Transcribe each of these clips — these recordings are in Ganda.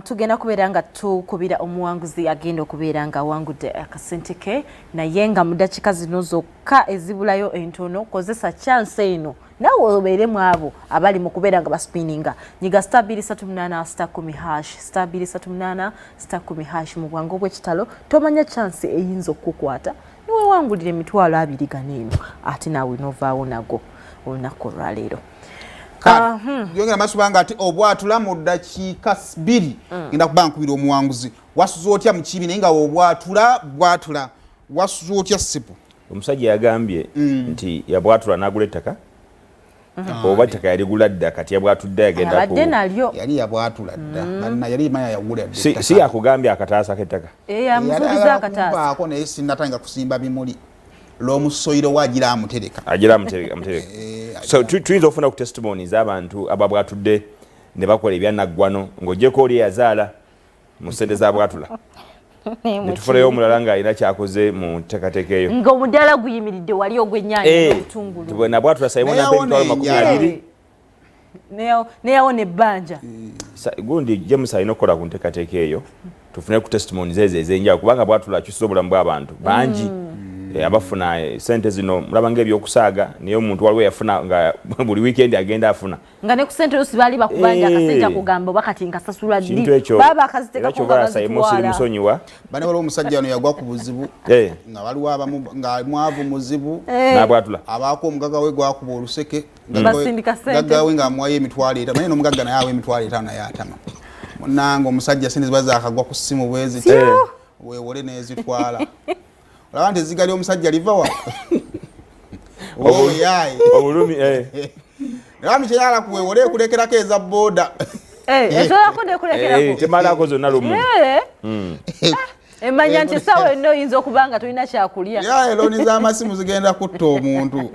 Tugenda kubeera nga tukubira omuwanguzi agenda okubeera nga awangudde akasente ke, naye nga mu dakiika zino zokka ezibulayo entono, kozesa chance eno naawe obeere mu abo abali mu kubeera nga baspininga. Nyiga *238*10#, *238*10# mu bwangu obw'ekitalo. Tomanya chance eyinza okukukwata niwewangulira 20,000 gano eno, ate naawe novaawo nago olunaku olwaleero. Yongera maaso, banga ate obwatula mu ddakiika 2 ngenda kuba nkubira omuwanguzi. Wasuza otya mu kibi? Naye nga obwatula bwatula, wasuza otya, sipu? Omusajja yagambye nti yabwatula n'agula ettaka, oba ettaka yaligula dda, kati yabwatudde yagenda. Abadde nalyo. Yali yabwatula dda. Banna yali manya yagula dda. Si yakugambye akataasa k'ettaka. Eh, amusuubiza akataasa. Kumpaako, naye sinnatandika kusimba bimuli lw'omusoyiro wagira amutereka. Agira amutereka, amutereka. So tuyinza okufuna ku testimony z'abantu ababwatudde ne bakola ebyanaggwano, ng'ogyeko oli eyazaala mu ssente za bwatula, ne tufunayo omulala ng'alina kyakoze mu nteekateeka eyo. Ng'omudaala guyimiridde wali ogw'ennyaanya n'obutungulu. Bwe nabwatula, Simon, Naye nampa awona emitwalo makumi enjala. abiri. Neyawona ebbanja. Gundi James alina okukola ku nteekateeka eyo, tufune ku testimonies ezo ez'enjawulo, kubanga bwatula akyusiza obulamu bw'abantu bangi. Abafuna sente zino mulaba ngaebyokusaaga, naye omuntu waliwo yafuna nga buli weekend agenda afuna. Nga ne ku sente osi baali bakubanja akasente, akugamba oba kati nkasasula Kintu ddi? ekyo Baba era bakaziteekako nga kyova Simon siri bazitwala. musonyiwa. Bane, waliwo omusajja wano yagwa ku buzibu nga waliwo abamu nga mwavu muzibu. N'abwatula. Abaako omugagga we gwakuba oluseke. Basindika ssente. Mugagga we ng'amuwayo 50,000, naye n'omugagga naye awa 50,000, naye atama. Munange, omusajja sente ziba zakagwa ku ssimu bweziti, weewole n'ezitwala. Olaba nti ezziga ly'omusajja liva wa oyaye. Obulumi, eh. Naye mikyeyala kuweewole ekulekerako eza booda. Esobolako nekulekerako. Temalako zonna lumu. Emanya nti essaawa yonna oyinza okuba nga tolina kyakulya. Ya, looni z'amasimu zigenda kutta omuntu.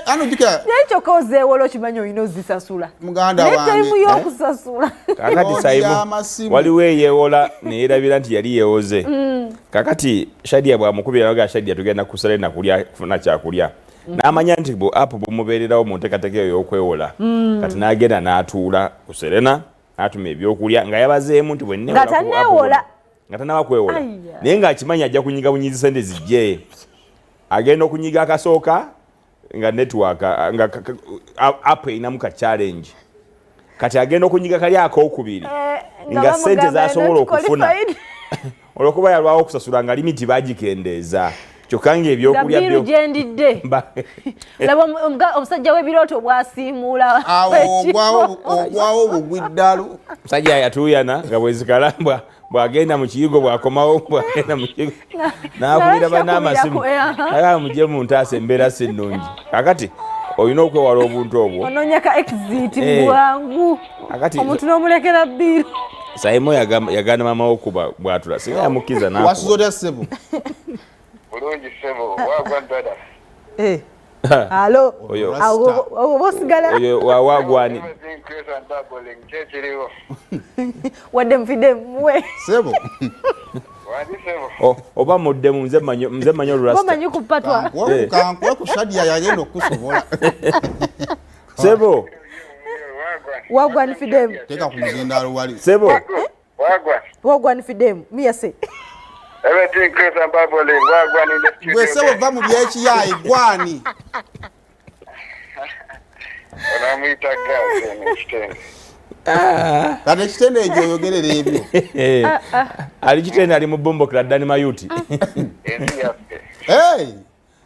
Ano jjukira. Naye kyokka ozeewola okimanyi olina ozisasula. Muganda Naye wange. tayimu y'okusasula. Kakati Looni Simon, y'amasimu. waliwo eyeewola neyerabira nti yali yeewoze. Kakati Shadia bwamukubira ga, "Shadia, tugenda kusale nakulya kufuna kyakulya," n'amanya nti bu app bumubeererawo mu nteekateeka eyo y'okwewola. Kati n'agenda n'atuula ku Serena, n'atuma ebyokulya nga yabazeemu nti bwe Nga nneewola ku app tanneewola. Nga tannaba kwewola. Aya. Naye ng'akimanyi ajja kunyiga bunyizi sente zijje. Agenda okunyiga akasooka nga network nga app erinamu ka challenge. Kati agenda okunyiga kali akokubiri nga sente bamugamba zasobola not okufuna qualified. Olwokuba yalwawo okusasula nga limit bagikendeeza, kyokka nga ebyokulya nga bill gyendidde. Laba omusajja w'ebirooto bwasiimuula. Awo ogwawo obugwi ddalu. Musajja yatuuyana nga bwezikala bwagenda mu kiyigo, bwakomawo, bwagenda mu kiyigo, n'akubira banna amasimu, agamba, "Mujje mu ntaasa, embeera si nnungi." Kakati olina okwewala obuntu obwo. Onoonya ka exit Eh. bwangu. Kakati Omuntu n'omulekera bill. Saimo yagana mama wo kuba bwatula, singa yamukkiriza Wasuza n'akuba. otya, ssebo? Bulungi, ssebo. Wagwan, brother? Eh. Alo. Oyo. Awo oba osigala. Oyo wawagwani. Everything Chris and bubbling. Kyekiriwo. Wadde nfidde muwe. Ssebo. Wandi, ssebo? Oba muddemu, nze mmanyi olurasta. Omanyi kupatwa. Eh. Kankuwe ku Shadia, yagenda okukusobola. Sebo. Wagwan. Wagwan, fidem? Teeka ku muzindaalo wali. Sebo. Wagwan. Wagwan, fidem miyase? Everything Chris and bubbling. Wagwan in the studio. Gwe ssebo, va mu byekiyayi gwani. Onamuyita gas eno ekitende. Kati ekitende egyo oyogerera ebyo. Eh, ali kitende, ali mu bombokera ddani mayuti. Ensi yaffe. Hey,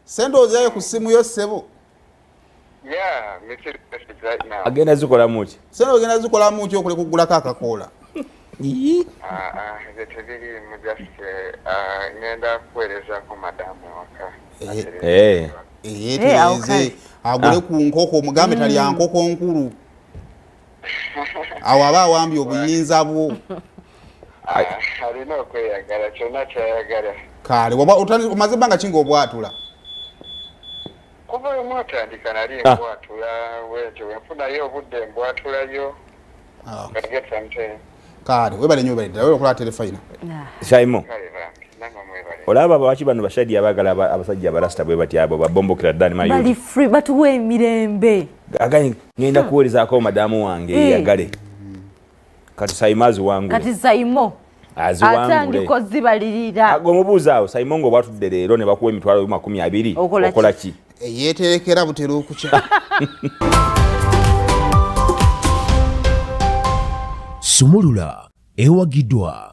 sente ozayo ku ssimu yo, ssebo? Yeah, Mr. Message right now. Agenda zikolamu ki? Sente ogenda zikolamu ki okuleka okugulako akakoola? Ah, ah, ebyo tebiriimu, just ngenda kuweerezaako madamu ewaka. Eh. Yeetereze, agule ku nkoko, omugambe talya nkoko nkulu. Awo aba awambye obuyinza bwo. Ah, alina okweyagala kyonna kyayagala. Kale omaze ebbanga kinga obwatula? Kuva we mwatandika nali Ah. mbwatula bwentyo, wenfunayo obudde mbwatulayo. Ah, I get some time. Kale webale nnyo, webale ddala, webale okola terefayina. Saimo. Kale bambi, namwe mwebale. Olaba lwaki bano bashadi abaagala abasajja abarasta bwe batya, abo babombokera ddani Bali mayuti. free, batuwa emirembe. Aganye ngenda kuweerezaako madamu wange. Eh. Yagale. Kati Saimo aziwangule. Kati Saimo atandika ozibalirira. Omubuuza awo Saimo nga obwatudde leero ne bakuwa 20,000 okola ki? Eyeeterekera butera okukya. Sumulula ewagiddwa.